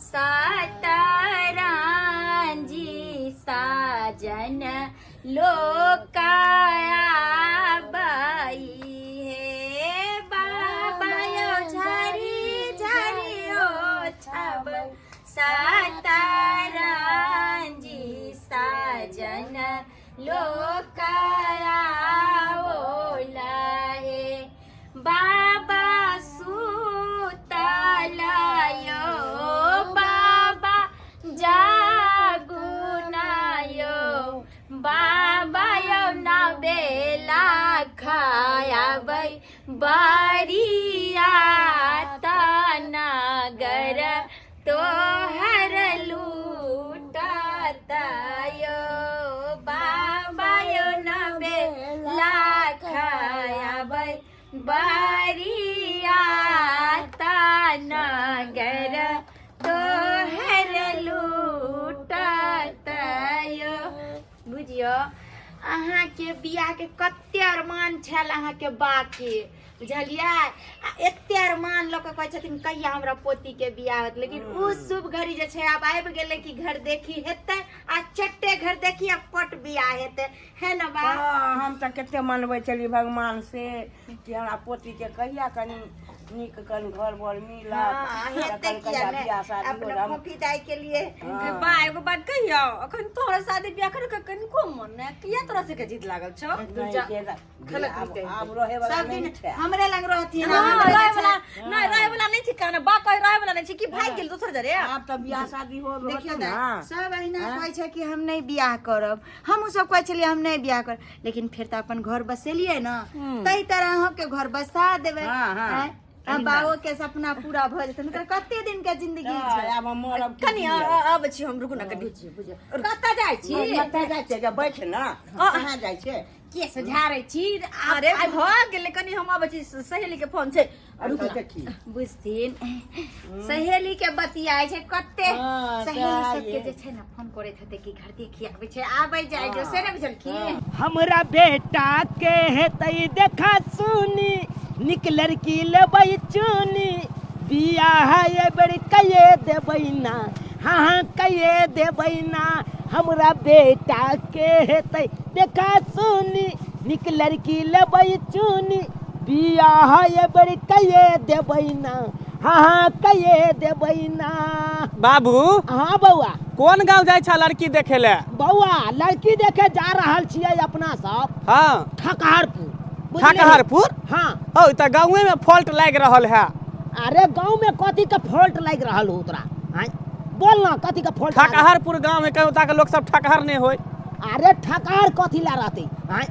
सतरंजी साजन लोकाया बाई हे बाबा यो झरी झरी ओ छब सतरंजी साजन लोकाया ओला हे बाबा सुतल यो बाबा जागुना यो बाबा यो न बेला खायाबै बरिया नगर तोहर लूटत यो बाबा यो न बेला खायाबै बरिया नगर तोहर लूटत यो। बुझियो अहाँके बियाहके कते अरमान छल अहाँके बाके, बुझलियै? आ एते अरमान लऽ कऽ कहै छथिन कहिया हमरा पोतीके बियाह होत, लेकिन ओ शुभ घड़ी जे छै आब आबि गेलै कि घर देखी हेतै आ चट्टे घर देखी आ पट बियाह हेतै, है ने बा? हँ, हम तऽ कते मनबै छलियै भगवान से कि हमरा पोतीके कहिया कनि नीक कनि घर बर मिलत। हाँ, हेतै तखन किया कहिया नहि बियाह शादी अपना होत, हम फोफी दाई के लिए। हाँ। बा, एगो बात कहियौ, अखन तोहरा शादी बियाह करे के कनिको मन नै, किया तोरा सबके जिद लागल छौ? नहि, खलक आब होइते। आब रहे वाला सब नहि दिन छै। हमरे लग रहथिन। हाँ, हमरे रहे जे वाला छै। नहि, रहे वाला नहि छै काना बा, कहे रहे वाला नहि छै कि भागि गेल दोसर जरे। आब तऽ बियाह शादी हो देखियौ होतौ ने, ना। सब अहिना कहै छै कि हम नहि बियाह करब, हमहूँ सब कहै छलियै हम नहि बियाह करब, लेकिन फेर तऽ अपन घर बसेलियै ने, ताहि तरह अहाँके घर बसा देबै। हाँ, हाँ। आँय? आ बाबो के सपना पूरा भऽ जेतै, हुनकर कते दिन के जिंदगी तऽ छै। आब हम मरब की कनि जियब? आबै छी हम, रुकू ने कनि। बुझियौ कतऽ जाइ छी? कतऽ जाइ छै गे? बैठ ने, कहाँ जाइ छै? केस झाड़ै छी। अरे भऽ गेलै, कनि हम आबै छी, सहेली के फोन छै। रुक, देखी। बुझथिन, सहेली के बतियाइ छै कते। हाँ, सहेली सएह सबके ये। जे छै ने फोन करैत हेतै कि घर देखी आबै छै, आबै जाइ जो, से ने बुझलखिन। हमरा बेटा के हेतै देखा सुनी, निक लड़की लेबै चुनी, बियाह एहि बेर कये देबै ना, हाँ हाँ कये देबै ना। हमरा बेटा के हेतै देखा सुनी, निक लड़की लेबै चुनी, बियाह एहि बेर कये देबै ना, हाँ हाँ कये देबै ना। बाबू। हाँ बौआ। कोन गांव जाइ छा लड़की देखे ले? बौआ, लड़की देखे जा रहल छियै अपना सब। हाँ। ठकहरपुर, बुझलियै? ठकहरपुर? हाँ। ओ तऽ गाँवे में फॉल्ट लागि रहल है। अरे गाँव में कथी के फॉल्ट लागि रहल हो तोरा? आँय, बोल ना, कथी के फॉल्ट लागि? ठकहरपुर गांव में कहीं ओतऽ के लोक सब ठकहर नहीं होय। अरे ठकहर कथी ला रहते? आँय,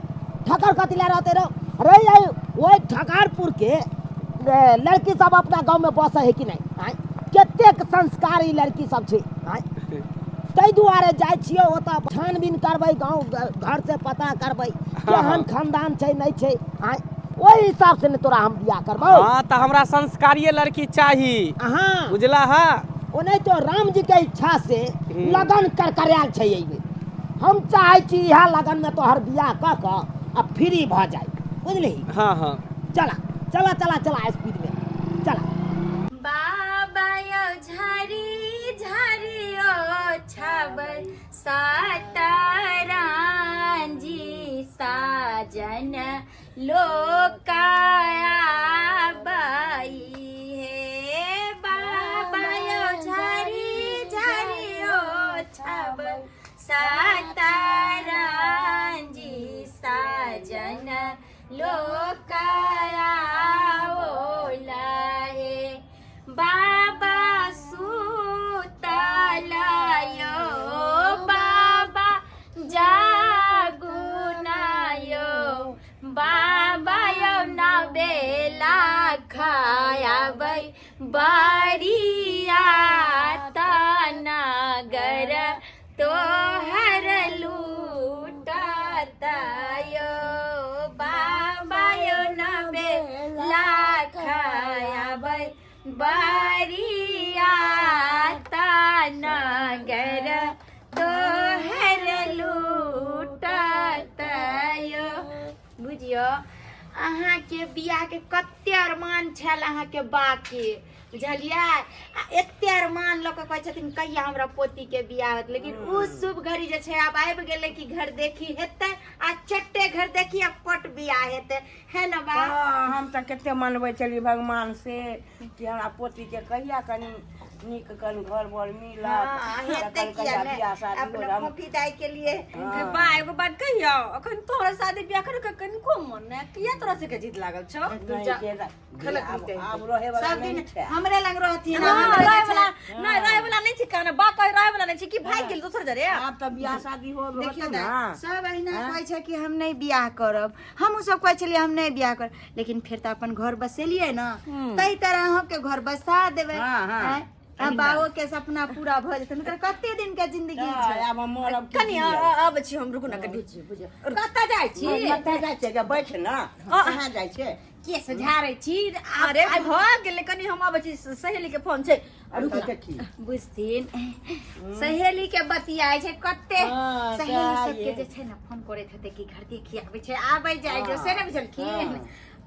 ठकहर कथी ला रहते रो? अरे ये ओहि ठकहरपुर के लड़की सब अपना गाँव में बसै है कि नहीं? आँय, कतेक संस्कारी लड़की सब छै। आँय, ताहि दुआरे जाइ छियै ओतऽ, छानबीन करबै, गाँव घर से पता करबै केहन खानदान छै नहि छै। आँय, ओहि हिसाब से ने तोरा हम बियाह करबौ। हाँ, तऽ हमरा संस्कारिये लड़की चाही। अहाँ बुझला है? ओनाहि तो राम जी के इच्छा से लगन कर करायल छै एहि बेर। हम चाहै छी इएह लगन में तोहर बियाह कऽ कऽ आ फ्री भऽ जाय, बुझलिही? हाँ हाँ। चला चला चला चला, स्पीड में चला। बाबा यो झारी झारी ओ छाबल सतरंजी साजन लोकाया बाई हे बाबा यो झारी झारी ओ छाबल सतरंजी साजन लोकाया ओला हे बाबा सुतल यो बाबा जागुना यो बाबा यो न बेला खायाबै बरिया नगर तोहर लूटत यो बाबा यो न बेला खायाबै बरिया नगर तोहर लूटत यो। बुझियो अहाँके बियाहके कते अरमान छल अहाँके बाके, बुझलियै? आ एते अरमान लऽ कऽ कहै छथिन कहिया हमरा पोतीके बियाह होत, लेकिन उ शुभ घड़ी जे छै आब आबि गेलै कि घर देखी हेतै आ चट्टे घर देखी आ पट बियाह हेतै, है ने बा? हँ, हम तऽ कते मनबै छलियै भगवान से कि हमरा पोतीके कहिया कनि नीक कनि घर बर मिलत। हँ, हेतै। तखन किया कहिया नहि बियाह शादी अपना होत हम। फोफी दाई के लिए। बा, एगो बात कहियौ, अखन तोहरा शादी बियाह करे के कनिको मन नै, किया तोरा सबके जिद लागल छौ? नहि, आब आब रहे वाला सब दिन नहि छै। हमरे लग रहथिन। हाँ, हमरे रहे जे वाला छै- नहीं, रहे वाला नहीं छी काना बा कहे रहे वाला नहीं छी कि भाग गेल दोसर जरे। आब तऽ बियाह शादी हो देखियौ होतौ ने, ना। सब अहिना कहै छै कि हम नहि बियाह करब, हमहूँ सब कहै छलियै हम नहि बियाह करब, लेकिन फेर तऽ अपन घर बसेलियै ने, ताहि तरह अहाँके घर बसा देबै। हाँ, हाँ। आँय? आ बाबो के सपना पूरा भऽ जेतै, नहि तऽ कते दिन के जिंदगी छै। आब हम मरब कि कनि जियब? आबै छी हम, रुकू ना कनि। कतऽ जाइ छी? कतऽ जाइ छै गे? बैठ ना, कहाँ जाइ छै? केस झाड़ै छी। अरे भऽ गेलै, कनि हम आबै छी, सहेली के फोन छै, रुकू ना। देखी। बुझथिन, सहेली के बतियाइ छै कते। हाँ, सहेली सएह सबके ये। जे छै ने फोन करैत हेतै कि घर देखी आबै छै, आबै जाइ जो, से ने बुझलखिन।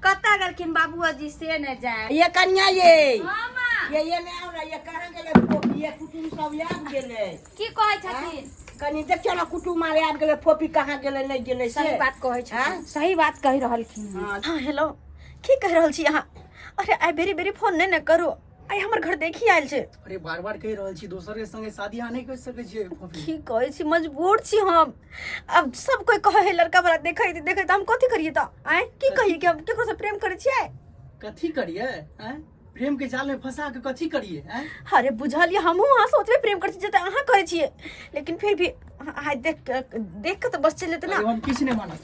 कतऽ गेलखिन बाबूजी से ने जाय। ये कनिया ये। हाँ माँ। ये ये नहि आउ ने, ये कहाँ गेलै फोफी? ये कुटुम सब आबि गेलै। की कहै छथिन? कनि देखियौ ने, कुटुम आर आबि गेलै, फोफी कहाँ गेलै, नहि गेलै से। सही बात कहै छथिन, सही बात कहि रहलखिन हँ। हाँ। हाँ हेलो, की कहि रहल छी अहाँ? अरे आइ बेरी बेरी फोन नहि ने करू, आइ हमर घर देखी आयल छै। अरे बार बार कहि रहल छी, दोसर के संगे शादी अहाँ नहि कर सकै छियै फोफी। की कहै छी, मजबूर छी हम। अब सब कोई कहै है लड़का वाला देखै देखै, तऽ हम कथी करियै? तऽ आँय, की कहियै कि हम केकरो से प्रेम करै छियै? कथी करियै आँय? प्रेम के जाल में फंसा के कथी करियै आँय? अरे बुझलियै, हमहूँ अहाँ से ओतबे प्रेम करै छी जते अहाँ करै छियै, लेकिन फिर भी आइ देख देख के तऽ बस चलि जेतै अरे ना। हम किछु नहि मानब।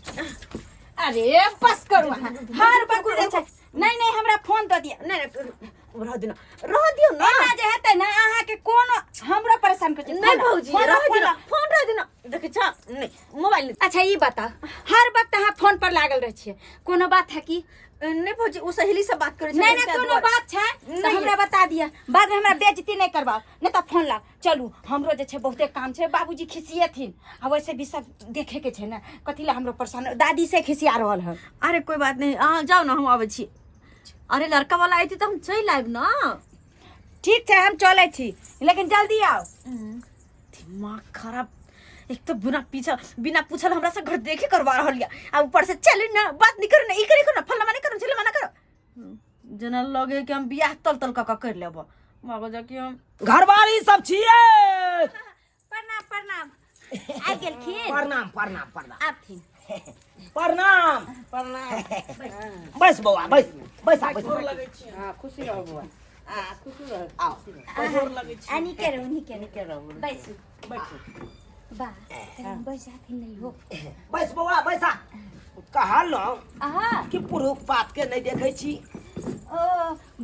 अरे बस करू अहाँ, हर वक्त जे छै। नहि नहि, हमरा फोन दऽ दिअ। नहि नहि, रह दियौ ना, रह दियौ ना। एना जे हेतै ने अहाँके कोनो हमरो परेशान करै छै। नहि भौजी, फोन रह दियौ फोन ना, फोन रह दियौ ना। देखै छ नहि मोबाइल नहि। अच्छा ई बताउ, हर वक्त अहाँ फोन पर लागल रहै छियै, कोनो बात है की? नहि भौजी, ओ सहेली से बात करै छै। नहि नहि, कोनो बात छै तऽ नहि। हमरा बता दिअ, बाद में हमरा बेइज्जती नहि करबाउ, नहि तऽ फोन लाउ। चलू, हमरो जे छै बहुते काम छै, बाबूजी खिसियेथिन आ वैसे भी सब देखे के छै ने, कथी लए हमरो परेशान, दादी से खिसिया रहल है। अरे कोई बात नहीं, अहाँ जाउ ना, हम आबै छी। अरे लड़का वाला अयतै तऽ हम चलि आयब ना। ठीक छै, हम चलै छी, लेकिन जल्दी आउ। दिमाग खराब, एक तो बिना पीछा बिना पूछल हमरा से घर देखे करवा रहल या आ ऊपर से चली ना, बात नहीं करू ना, ई करे करू ना, फल्ला नहीं करू, चिल्ला ना करू, जेना लगे कि हम बियाह तल तल कऽ कर लेब मगो जा कि हम घरवाली सब छियै। प्रणाम प्रणाम, आबि गेलखिन। प्रणाम प्रणाम प्रणाम। आबथिन। प्रणाम। प्रणाम। बैस बौआ, बैस बैस, आ बैस। हाँ, खुशी रहू बौआ, आ खुशी रहू। आओ। आ नीके रहू, नीके रहू। नीके रहू। बैसू। बैठू। बा, कनि बैस जाथिन। नहि हो। बैस बौआ, बैसा। कहलहुँ अहाँ कि पुरुख पात के नहि देखै छी। ओ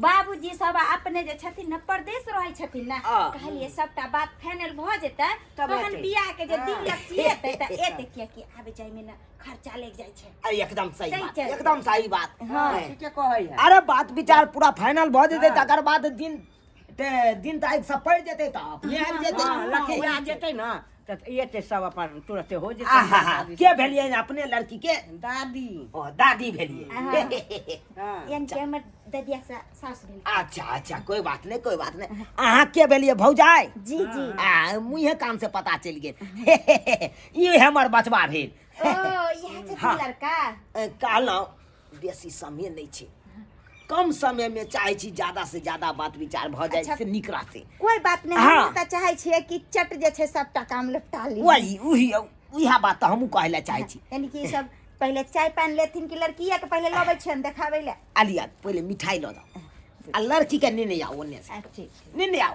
बाबूजी सब अपने जे छथिन ने परदेश रहै छथिन ने। आ। कहलियै सबटा बात फाइनल भऽ जेतै तब तहन एतै। बियाह के जे दिन लगिएतै तऽ एतै, कियाकि आबे जाय में ने खर्चा लागि जाइ छै। अरे एकदम सही सही बात। छै। एकदम सही बात। हाँ। ठीके कहै है। अरे बात विचार पूरा फाइनल भऽ जेतै तकर बाद दिन ते दिन तारीख सब पड़ि जेतै तऽ अपने आबि जेतै। हाँ, लड़की आ जेतै ने तऽ एतै, सब अपन तुरते हो जेतै। आहा, के भेलियै अपने लड़की के? दादी। ओ दादी भेलियै। हाँ। यानी कि हमर ददिया सास भेल। अच्छा अच्छा, कोई बात नहीं, कोई बात नहीं। अहाँ के भेलियै भौजाई? जी जी। आ मुँहे कान से पता चलि गेल, ई हमर बचबा भेल। ओ इएह छथिन हाँ। लड़का। कहलहुँ बेसी समय नहि छै, कम समय में चाहे छी ज्यादा से ज्यादा बात विचार भऽ जाय अच्छा। से नीक रहतै। कोई बात नहीं। हाँ। हम तऽ चाहै छियै कि चट जे छै सबटा काम निपटा ली। वही वही इएह बात तऽ हमहूँ कहै लए चाहै छी। यानी कि ई सब पहिले चाय पानि लेथिन कि लड़किया के पहिले लबै छियनि देखाबै लए? आलिया, पहिले मिठाई लऽ जाओ आ लड़की के नेने आउ ओन्ने से। आ ठीक। नेने आउ,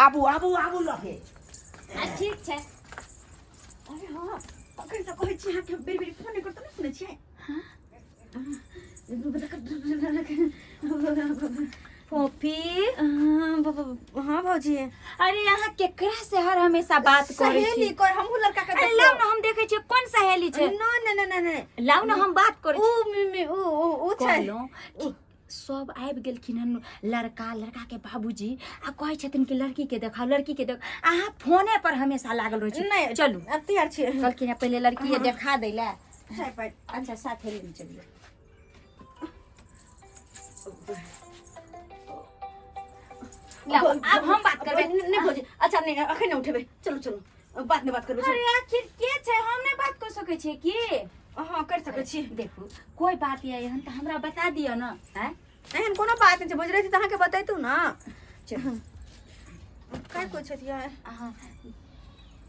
आबू आबू आबू लगे। आ ठीक छै। अरे हाँ, अखन तऽ कहै छी अहाँके बेरी बेरी फोन नहि करतौ, नहि सुनै छियै? फोफी। हाँ भौजी। अरे अहाँ केकरा से हर हमेशा बात करै सहेली छी? कर, हमहूँ लड़का के। अरे लाउ ने, हम देखै छियै कोन सहेली छै। न न न न न। लाउ ने, हम बात करै छी। उ मिमी उ उ उ छै। कहलहुँ कि सब आबि गेलखिन हन, लड़का लड़का के बाबूजी, आ कहै छथिन कि लड़की के देखाउ, लड़की के देखाउ, अहाँ फोने पर हमेशा लागल रहै छी। नहि। चलू। अब तैयार छियै। कहलखिन हँ पहिले लड़की देखा दै लए। चाय पानि। अच्छा, साथे लेने चलियै। लाओ, आब हम बात करबै। नहि भौजी, अच्छा नहि, अखन नहि उठेबै, चलू चलू, बात नहि बात करबै। अरे आखिर के छै, हम नहि बात कर सकै छियै की? हँ, कर सकै छी। देखू, कोई बात यऽ एहन तऽ हमरा बता दिअ ने। आँय, एहन कोनो बात नहि छै भौजी, रहितै तऽ अहाँके बतैतू ने। चलू। काय कोइ छथि? अहाँ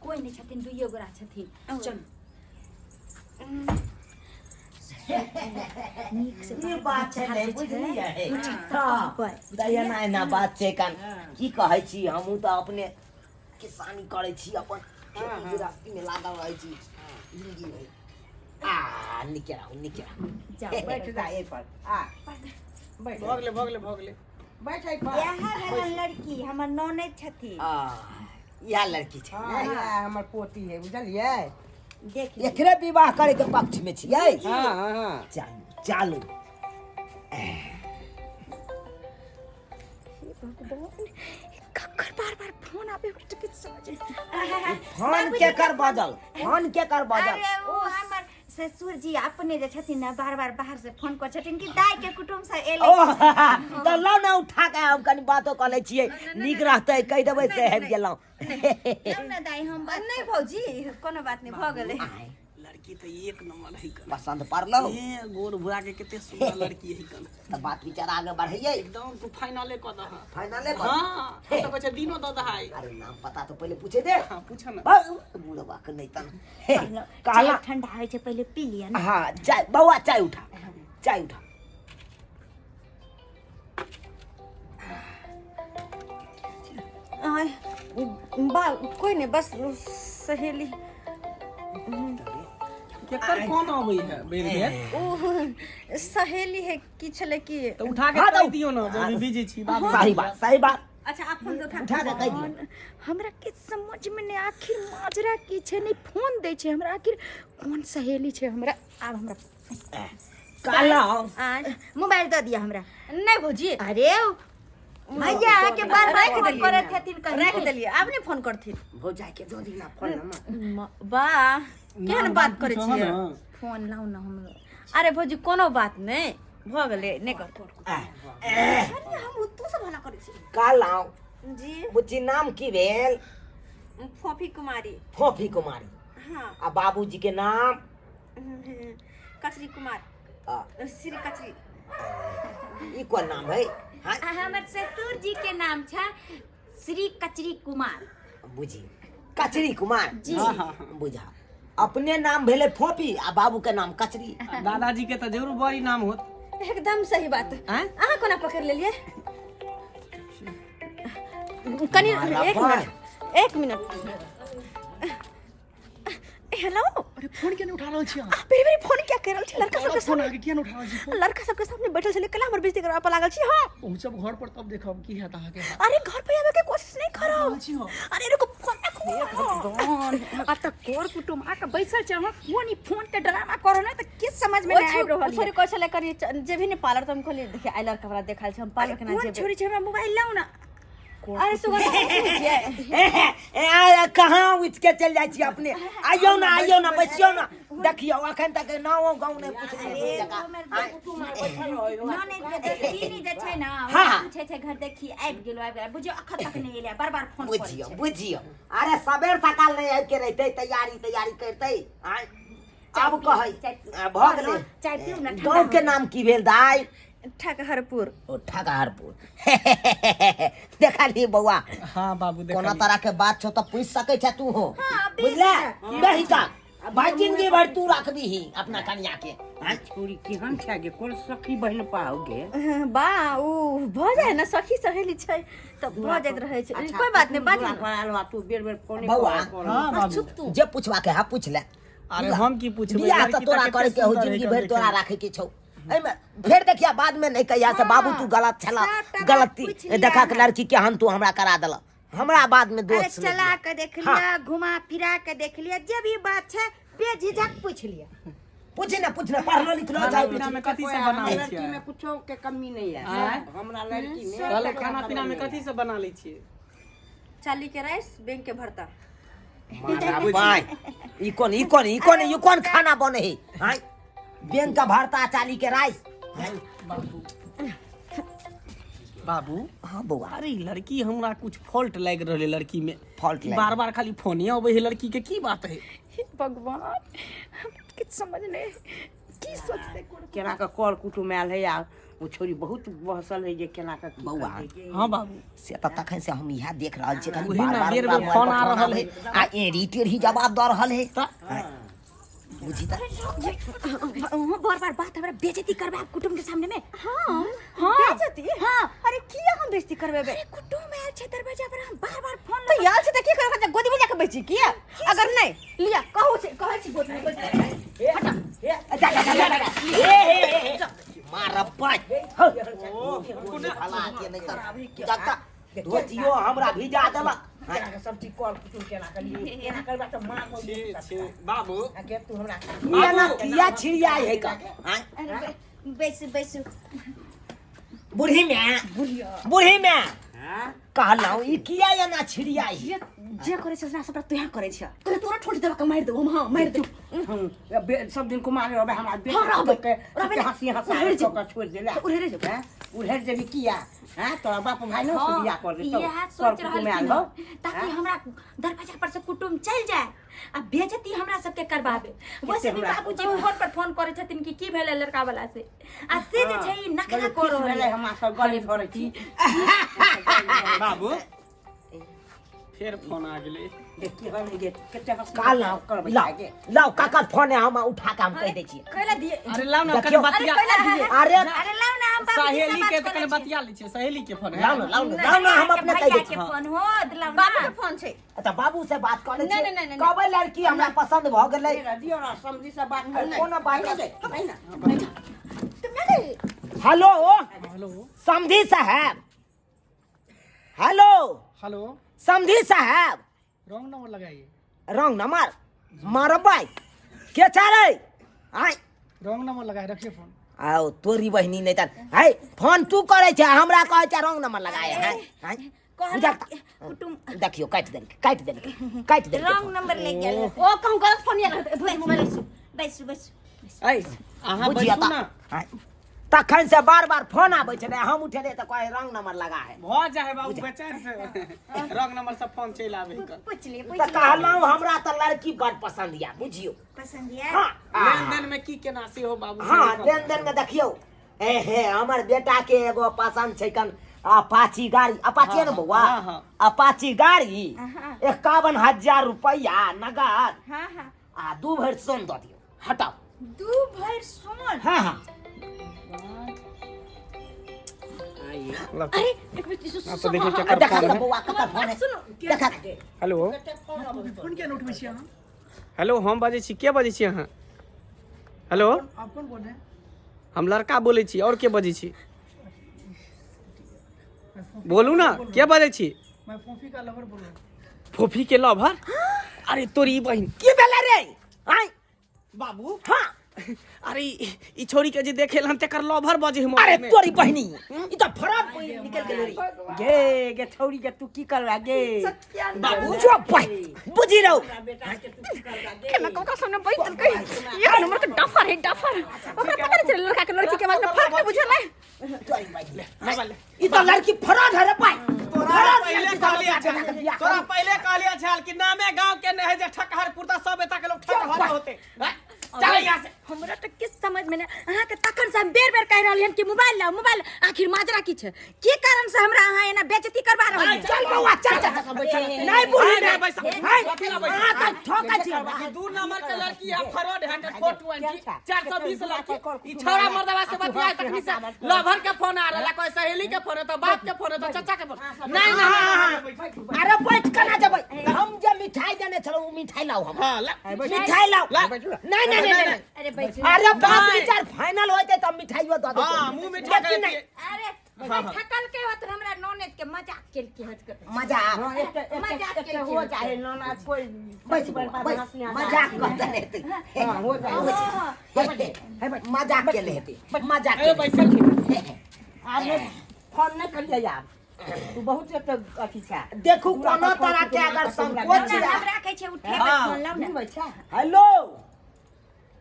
कोई नहि छथिन, दुइयो गोरा छथिन। चलू नीक से। ई बात छै ने, बुझलियै? हँ, तऽ एना एना बात छै। कन की कहै छी, हमहूँ तऽ अपने किसानी करै छी, अपन खेती गृहस्थीमे लागल रहै छी जिंदगी भरि। आ नीके रहू, नीके रहू। जाउ। बैठ जा एहि पर, आ बैठ। भऽ गेलै, भऽ गेलै, भऽ गेलै। बैठ एहि पर। इएह भेलन लड़की, हमर ननैद छथिन। आ इएह लड़की छै? हँ, ने इएह हमर पोती है, बुझलियै? देख लियौ। एकरे विवाह करे के पक्ष में छियै? हँ हँ हँ। चालू चालू। ककर बार बार फोन आबे, हमरा तऽ किछु समझ नहि। फोन के कर बजल? फोन के कर बजल? अरे ओ हमर ससुर जी अपने जे छथिन ने, बार बार बाहर से फोन कर छथिन कि दाई के कुटुम्ब से एलै। ओ तऽ लाउ ने, उठा के हम कनि बातो कऽ लै छियै, नीक रहतै, कहि देबै से आबि गेलहुँ। लाउ ने दाई, हम बात नहि भौजी, कोनो बात नहि, भऽ गेलै। लड़की तऽ एक नंबर है कन। पसन्द पड़लौ? ए गोर भुरा के कते सुंदर लड़की है कन। तऽ बात विचार आगे बढ़ैयै। एकदम तू फाइनले कऽ दह। फाइनले कर। हाँ, हम तऽ कहै छै दिनो दऽ दहाइ। अरे नाम पता तऽ पहिले पूछे दे। हाँ, पूछ ना। बुढ़वा के नहि तन कहला। चाय ठंडा होइ छै, पहिले पी लिअ ने। हाँ, चाय बौआ, चाय उठा, चाय उठा। आय, बा कोई नहीं, बस सहेली। केकर फोन अबै है बेर बेर? ओ सहेली है की छलै की। तऽ उठा के हाँ, तऽ कहि दियौ ने जे अभी बिजी छी बात। सही बात, सही बात। अच्छा, आप फोन उठा। उठा के कहि दियौ। हमरा किछु समझ में नहि, आखिर माजरा की छै, नहि फोन दै छै हमरा, आखिर कोन सहेली छै हमरा। आब हमरा कहलहुँ आय, मोबाइल दऽ दिअ हमरा। नहीं भौजी। अरे भैया, अहाँके बार बार राखि फोन देलियै करैत ने। हेथिन कहीं। राखि देलियै, आब नहीं फोन करथिन। भौजाई के दऽ दिना फोन नंबर। बा केहन बात करै पूछो छियै? ने। फोन लाउ ने हमरो। अरे भौजी, कोनो बात नहीं, भऽ गेलै, नहि कर। अरे हम तू सब भला करै छी। कहलहुँ जी। बुच्ची, नाम की भेल? फोफी कुमारी। फोफी कुमारी? हाँ। आ बाबूजी के नाम? कचरी कुमार। आ, श्री कचरी। ई कोन नाम है? हाँ? आ हमर ससुर जी के नाम छै श्री कचरी कुमार। बुझी, कचरी कुमार। जी। बुझा, अपने नाम भेलै फोपी आ बाबू के नाम कचरी। दादाजी के तऽ जरूर बड़ी नाम होत। एकदम सही बात। आँय? अहाँ कोना पकड़ लेलियै? कनि एक मिनट, एक मिनट। हेलो। अरे फोन किया नहीं उठा रहल छी अहाँ? बेरी बेरी फोन किया कर रहल छी? लड़का सबके फोन सामने अहाँके किया नहीं उठा रहल छी फोन? लड़का सबके सामने बैठल छलै, कला हमर बेइज्जती करबा पर लागल छी। हाँ। पहुँचब घर पर तब देखब की हैत अहाँके। अरे घर पे आवे के कोशिश नहीं करो। रहल छी हम। अरे रुको, फोन रखो। आ तऽ कोर कुटुम आके बैसल छै, अहाँ कोन ई फोन के ड्रामा करो ने, तऽ किछु समझ में ओ नहि आबि रहल छोरी कहै छलै कनि जेबही ने पार्लर, तऽ हम कहलियै देखिए आइ लड़का बड़ा देखायल छै, हम पार्लर केना कोन जेबै? छोरी छै? हमरा मोबाइल लाउ ने। अरे सुगंधा छियै। ए, आ, कहाँ उठि के चलि जाइ छी अपने? आइयौ ने, आइयौ ने, बैसियौ ने। देखियौ, अखन तक नाओ गाँव नहि पुछने। ननैद के दोस्तीनी जे छै ने, हाँ। पूछे छै घर देखी आबि गेलो, आबि गेलो, बुझियौ अखन तक नहि एलै, बार बार फोन करै बुझियौ छै। बुझियौ, अरे सबेर सकाल नहि आबि के रहितै, तैयारी तैयारी करतै। आँय, आब कहै चाय पी- आ, भऽ गेलै। चाय पीउ ने, ठंडा गाँव के हो। नाम की भेल दाइ? ठकहरपुर। ओ ठकहरपुर। देखली बौआ? हाँ बाबू, कोनो देखलियै। तरह के बात छौ तऽ पूछि सकै छै तू हो, बुझले? दही तऽ भाई जिंदगी भर तू रखबीही अपना कनिया के। आँय? छोरी केहन छै गे? कोन सखी बहिन पाओगे? बा उ भऽ जाइ ने, सखी सहेली छै तऽ भऽ जाइत रहै छै, कोइ बात नहि, बाजू ने। तू बेर बेर फोन। बौआ। हाँ बाबू। चुप तू। जे पूछवा के है पूछ ले। अरे हम की पूछबै? बियाह तऽ लड़की तोरा कते करे के हो, सुंदर जिंदगी है भरि तोरा राखे के छौ। एहिमे फेर देखिया बाद में नहीं कहिया से बाबू तू गलत छला, सबटा बात गलती पूछि लिअ देखा के अहाँ। लड़की के हम तू हमरा करा देला, हमरा बाद में अरे दोस्त नहि चला दिया। के देख लिअ, घुमा फिरा के देख लिअ, जे भी बात छै बेझिझक पूछ लिअ। पूछी ना, पूछ ना, पढ़लो लिखलो खाना जाय। पीना में कथी सब बनाबै लड़की छियै? में कुछो के कमी नहीं है। आँय? हमरा लड़की में कहलहुँ खाना पीना में कथी सब बना लै छियै? चाली के राइस, बैंक के भरता। मारा बाय, ई कोन ई कोन ई कोन ई कोन खाना बने है? आय, बैंक का भरता, चाली के राइस। आय? बाबू। हाँ बौआ। अरे ई लड़की हमरा कुछ फॉल्ट लागि रहल है लड़की में। फॉल्ट लागि बार बार खाली फोने अबै है लड़की के, की बात है? हे भगवान, हमरा किछु समझ नहि, की सोचते कोन केना कऽ कर कुटुम आयल है आ ओ छोरी बहुत बहसल है जे केना कऽ की बौआ। करतै। हाँ बाबू। से तऽ तखन से हम इएह देख रहल छियै, खाली ओही बार ना, बार बेर ओकरा बेर मोबाइल फोन पर आ फोन रहल आबै है। आ एड़ी टेढ़ी जवाब दऽ रहल है। बुझी तऽ बार बार बात हमरा बेइज्जती करबा कुटुंब के सामने में। हाँ हाँ बेइज्जती? हाँ। अरे किया हम बेइज्जती करबेबे? अरे कुटुंब आयल छै दरवाजा पर, हम बार बार फोन तो यार छै त की करब? गोदी में जाके बैठी किया? अगर नहीं लिया कहू छै, कहै छी गोदी में बैठ। हटा। जा जा जा जा ए ए मारब पाइ भला के नहीं तर जगता धोतियो हमरा भिजा देलक। केना कऽ सब चीज कर कुटुम केना करियै, केना करबा तऽ माँ छी छी बाबू। के तू हमरा किया ना किया छिड़ियाई है का? हाँ? अरे बैसू बैसू। बूढ़ी में, बूढ़ी में कहलहुँ ई किया एना छिड़ियाई है? जे करे छै सबटा तू यहाँ करे छै, तोरे तोरा ठोट देबा के मारि देबो हम। हां मारि देबो। हम सब दिन कुमारे रहबै, हमरा बेटा हाँ, रहबै। के रहबै। हंसी हंसा उधेड़ जेबै। कऽ छोड़ि देला। उधेड़े जेबै। हैं? उधेड़ जेबी किया? हैं? तोरा बाप भाई ने से बियाह कर देतौ। इएह कर सोच रहल कुटुम आयल छी हौ। ताकि हमरा दरवाजा पर से कुटुम चलि जाए आ बेइज्जती हमरा सबके करबाबे। वैसे भी हमरा- बाबूजी फोन पर फोन करै छथिन कि की भेलै लड़का वाला से, आ से जे छै ई नखरा बड़ी कऽ खुश रहल भेलै, है। हमरा सब गले धरै छी। बाबू फेर फोन आ गेलै। देखी हन गे कते हंसी कहलहुँ करबै लाओ गे। लाओ काका फोन है, हम उठा के हम कहि दै छियै। कैला दिए? अरे लाओ ना कनि देखियौ। बतिया। अरे कैला दिए? अरे अरे लाउ ना, हम बाबूजी से सहेली बात के तऽ करै कनि छी। बतिया लै छियै, सहेली के फोन है। लाओ ना लाओ ना लाओ ना, हम अपने कहि दै भैया छियै। के फोन हो, लाउ ना। बाबू के फोन छै। अच्छा बाबू से बात कऽ लै नहीं, छियै। नहीं, नहीं, कहबै लड़की हमरा पसंद भऽ गेलै। दियौ ना समझी से बात अरे कर। कोनो बात नहीं। नहीं ना। हेलो। हेलो। समधी साहब। हेलो। हेलो। समधी साहब। रॉन्ग नंबर लगाइए। रंग नंबर मारबै के चारे आय? रॉन्ग नंबर लगाए, रखिए फोन। आओ तोरी बहिनी नहीं तर है, फोन तू करे छै हमरा कहै छै रंग नंबर लगाए है। आय कहलक बुझा कुटुम देखियो काटि देलकै काटि देलकै काटि देलकै। रॉन्ग नंबर ले गेल। ओ कहूं गलत फोन या रहत मोबाइल। बैसू बैसू बैसू। ऐ अहाँ बुझिया बैसू ना। आय, तखन से बार बार फोन आबै छलै, हम उठेलियै तऽ कहै रंग नंबर लगा है। भऽ जाइ है बाबू, बेचार से रॉन्ग नंबर से फोन चलि आबै है। पूछ लिए तऽ पूछ लिए। कहलहुँ हमरा तऽ लड़की बड़ पसंद या, बुझियो। पसंद या? हाँ लेन देन में की केना से हो बाबू? हाँ लेन देन में देखियौ, ए हे हमर बेटा के एगो पसंद छै कन अपाची गाड़ी। अपाची है ना बौआ? हाँ, हाँ। अपाची गाड़ी, हाँ। 51,000 रुपया नगद हाँ हाँ। आ 2 भरि सोन दऽ दियौ। हटाओ। 2 भरि सोन? हाँ हाँ। अरे एक मिनट। तो देखियौ केकर देखा फोन तऽ है। बौआ ककर फोन है, देखा। हेलो। फोन किया उठबै छी अहाँ? हेलो, हम बाजै छी। के बाजै छी अहाँ? हेलो। आप कौन बोल रहे हैं? हम लड़का बोलै छी। और के बजै छी? बोलू ना, के बजै छी? मैं फोफी का लवर बोल रहा हूँ। फोफी के लवर? अरे तोरी बहिन। की भेलै रे? आय बाबू। हाँ। अरे ई छोरी के जे देखेलन तेकर लवर बजे हम। अरे तोरी बहिनी, ई तऽ फराक निकल गेलै रे। गे गे छौरी के तू की करबा गे? बाबू जो पाइ बुझि रहो। बेटा के तू की करबा गे? केना कौका सामने बैठ देलकै। एक नंबर के डफर है डफर। ओकरा पता नहीं चले लड़का के लड़की के बारे में फर्क नहीं बुझल है। तोरी बहिनी, ई तऽ लड़की फराक है रे पाइ। तोरा पहिले कहलिए छल, तोरा पहिले कहलिए छल कि नामे गांव के नहीं है जे ठकहरपुर त सब एता के लोग ठकहर होते। चल यहाँ से। हमरा तऽ किछु समझ में नहीं अहाँके तखन से हम बेर बेर कहि रहलियै हन कि मोबाइल लाउ मोबाइल। आखिर माजरा की छै? की कारण से हमरा अहाँ एना बेइज्जती करबा रहल छी? चल बौआ चल चल। नहीं बूढ़ी नहीं बैस। नहीं कथी ला बैस? अहाँ तऽ ठोकै छी। ई 2 नंबर के लड़की है, फ्रॉड है, 420 420 लड़की। ई छौड़ा मर्दवा से बतियाए तखनी से लवर के फोन आ रहला, कोई सहेली के फोन है तो बाप के फोन है तो चाचा के फोन। नहीं नहीं। अरे बैठ केना जेबै? हम जे मिठाई देने छलहुँ ओ मिठाई लाउ हम। हां ला। मिठाई लाउ। नहीं नहीं नहीं नहीं। अरे बैठू। अरे बाप विचार फाइनल होते तब मिठाइयो दऽ देतै। हां मुंह मिठा लेकिन कर नहीं। अरे ठकल के होत हमरा ननद के मजाक केलकी हत के। मजाक हाँ, एक मजाक एक केलकी हो हत। जाए नाना कोई बैस बौआ, बैस। मजाक करते रहते। हाँ, हो जाए। मजाक के लेते, मजाक ए के। बैसल आब नहि फोन नहि करियै आब, तू बहुत एक अथी छै। देखू कोनो तरह के अगर संकोच ना, या हम राखै छै उठेबै फोन लाउ ना। बुझबै छै। हेलो,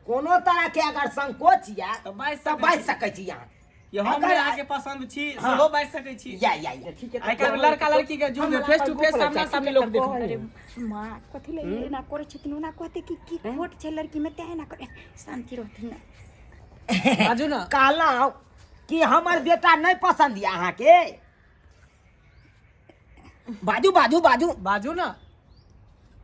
कोनो तरह के अगर संकोच या तऽ बाजि तऽ बाजि सकै छी अहाँ। ये हम अगर- अहाँ के पसंद छी सेहो बाजि सकै छी या या या ठीक है आइ काल्हि लड़का लड़की के जुग फेस टू फेस सामना सामनी लोक देखै अरे माँ कथी ले एना करै छथिन ओना कहते कि की खोट छै लड़की में तें एना करे शांति रहथिन ना। बाजू ना कहलहुँ कि हमर बेटा नहि पसंद यऽ अहाँके बाजू बाजू बाजू बाजू ना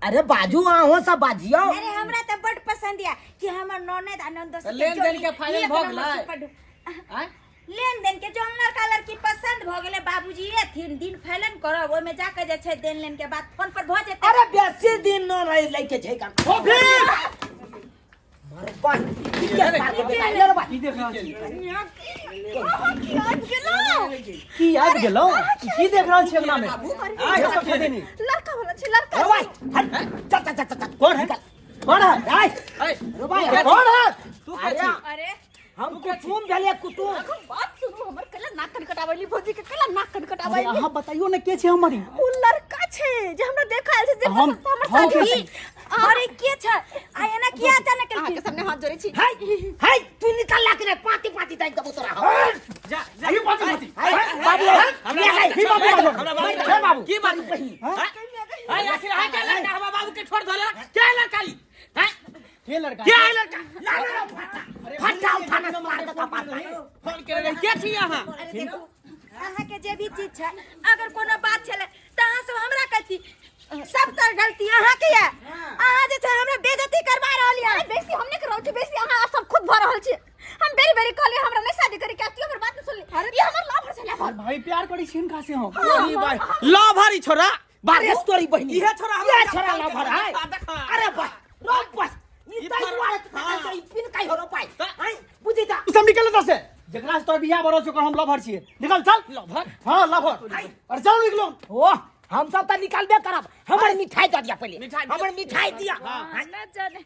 अरे बाजू अहाँ सब बाजियौ अरे हमरा तऽ बड पसंद या कि हमर ननद आ ननदोस तऽ लेन-देन के फाइनल भऽ गेलै? आँय? लेन देन के जौन लड़का लड़की पसंद भऽ गेलै बाबूजी एथिन दिन फैलन करब ओहिमे जाके जे छै देन लेन के बात फोन पर भऽ जेतै अरे बेसी दिन न रहे लैके छै काम मरबा की देख रहल छी की आबि गेलौ की आबि गेलौ की देख रहल छी अंगना में आइ सब खेदेनी लड़का वाला छै लड़का अरे भाई हट चल चल चल चल कौन है कौन है आय ऐ, अरे भाई कौन है तू के छी अरे हम कुटुम भेलिए कुटुम बात सुनू हमर कला नाक कन कटाबैली भौजी के कला नाक कन अरे कटाबैली अहाँ बताइयो ने के छै हमर ई? उ लड़का छै जे हमरा देखा आयल छै जे हम- हमर हम शादी के अरे के छै आ एना किया अचानक अहाँ के केलखिन सामने हाथ जोड़ै छी हाय हाय तू निकल ला के रे पाती पाती दाइ देबो तोरा हम जा जा की बात बाती हाय बाबू हमरा ये हाय बाबू बाबू हमरा बाबू हे बाबू की बात हैं? ऐ, आखिर है के लड़का हमरा बाबू के छोड़ धरे के लड़का ई हैं? के लड़का के है लड़का ला ला फटा फटा उठाना मार दे कपार फोन करे रहे के छी अहाँ अरे देखू अहाँके जे भी चीज छै अगर कोनो बात छलै तऽ अहाँ सब हमरा कहती सब तऽ गलती अहाँके यऽ अहाँ जे छै हमरा बेइज्जती करवा रहल यऽ अरे बेसी हम नहीं कर रहल छी बेसी अहाँ आप सब खुद भऽ रहल छी हम बेरी बेरी कहलियै हमरा नहीं शादी करे के आती हमर बात नहीं सुनली अरे ये हमर लाभ छै लाभ भाई प्यार करै छी हिनका से हम ई भाई लव हरी छोरा बारे तोरी बहिनी इहे छोरा ये छोरा लभर है देखा अरे बस रोक बस ई ई तई पर- दुआरे तो हाँ। पता ई पिन काई हो रो पाई त- हैं बुझी जा तू सब निकल एतऽ से जेकरा से तोर बियाह भऽ रहल छै ओकर हम लभर छियै निकल चल लभर हाँ लभर अरे चल निकलो ओ हम सब त निकालबे करब हमर मिठाई दऽ दिया पहिले मिठाई दिया। हमर मिठाई दिया हैं? न जाने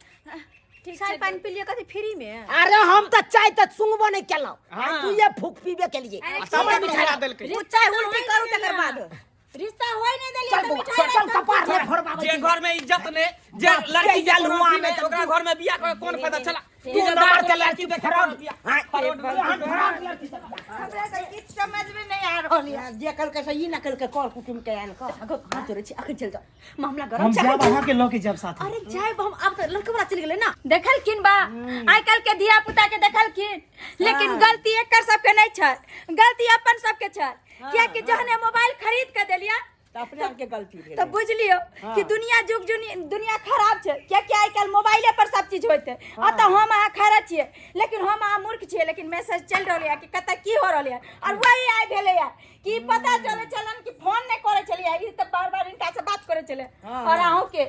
ठीक चाय छै पानी पी लिअ कथी फ्री में अरे हम त चाय त सुंगबो नहीं केलहुं हाँ। तू ये फूक पीबे के लिए अरे हमर सब मिठाई उड़ा देलकै उ चाय उल्टी करू तकर बाद रिश्ता होय नहीं देलियै चल तऽ बौआ, मिठाई चल कपार में फोड़बाबै जे छी। घर में इज्जत ने जे बाप लड़की के के लुआ लुआ में में ओकरा घर में बियाह करे कोन फायदा चला तू नंबर के लड़की देखे फ्रॉड बियाह हाँ, तू फ्रॉड लड़की सब। हमरा तऽ किछु समझ में नहीं आ रहल यऽ जे कलकै से ई ना कलकै कर कुटुम के आन कऽ अगो हाथ जोड़ै छी अखन चल जाओ मामला गरम हम छै जायब अहाँके लऽ के जायब साथ अरे जायब हम आब तऽ लड़का वाला चलि गेलै ना देखलखिन बा आइ काल्हि के धिया पुता के देखलखिन लेकिन गलती एकर सबके नहीं छै गलती अपन सबके छै कियाकि जहने मोबाइल खरीद के देलियै तऽ अपने आरके गलती भेलै तऽ बुझि लियौ कि दुनिया जुग दुनिया खराब छै कियाकि आइ काल्हि मोबाइले पर सब चीज होइत है आ तऽ हम अहाँ खरा छियै लेकिन हम अहाँ मूर्ख छियै लेकिन मैसेज चलि रहल यऽ कि कतऽ की हो रहल यऽ आओर वही आइ भेलैया कि पता चलै छलन कि फोन नहि करै छलियै ई तऽ बार बार हिनका से बात करै छलै आओर अहूँके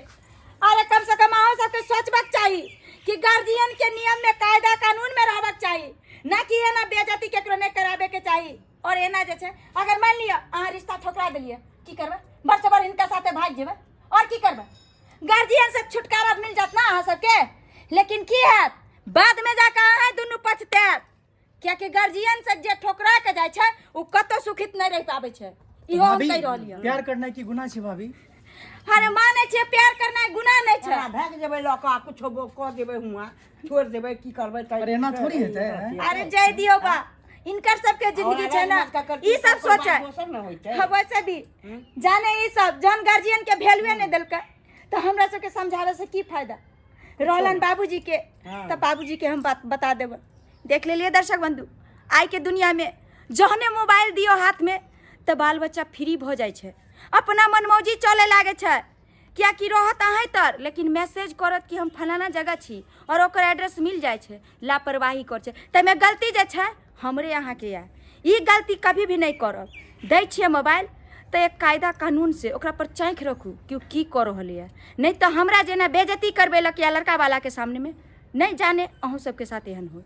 अरे कम से कम अहूँ सबके सोचबाक चाही कि गार्जियन के नियम में कायदा कानून में रहबाक चाही ना कि एना बेइज्जती केकरो नहि कराबे के चाही और एना जे छै अगर मान लिअ अहाँ रिश्ता ठोकरा देलियै की करबै बड़ से बड़ हिनका साथे भागि जेबै और की करबै गार्जियन से छुटकारा मिल जात ना अहाँ सबके लेकिन की हैत बाद में जाके अहाँ दुनू पछतायब कियाकि गार्जियन से जे ठोकरा के जाइ छै ओ कतौ सुखित नहि रहि पाबै छै इहो हम भाभी कहि रहल यऽ प्यार करनाइ की गुनाह छै भाभी अरे मानै छियै प्यार करनाइ गुनाह नहि छै एना भागि जेबै लऽ कऽ आ कुछो कऽ देबै हुआँ छोड़ि देबै की करबै तऽ अरे एना थोड़ी हेतै, हैं? अरे जय दियो बा इनकर सबके जिंदगी छै ना ई सब सोचे दोसर न होइतै हाँ वैसे भी जाने ई सब जहन गार्जियन के वैल्यूए नहीं देलकै तो हमरा सबके समझावे से की फायदा रहलन बाबूजी के तो बाबूजी के हम बात बता देबै देख लेलिए दर्शक बंधु आइ के दुनिया में जहने मोबाइल दियो हाथ में तो बाल बच्चा फ्री भऽ जाइ छै अपना मनमौजी चले लागे छै कियाकि रहत अहें तर लेकिन मैसेज करत कि हम फलाना जगह छी और ओकर एड्रेस मिल जाइ छै लापरवाही कर छै ताहिमे गलती जे छै हमरे अहाँके यऽ ई गलती कभी भी नहि करब दै छियै मोबाइल तऽ एक कायदा कानूनसँ ओकरा पर चाँखि रखू कि ओ की कऽ रहल यऽ नहि तऽ हमरा जेना बेइज्जती करबेलक या लड़कावलाके सामनेमे नहि जाने अहूँ सबके साथ एहन होय।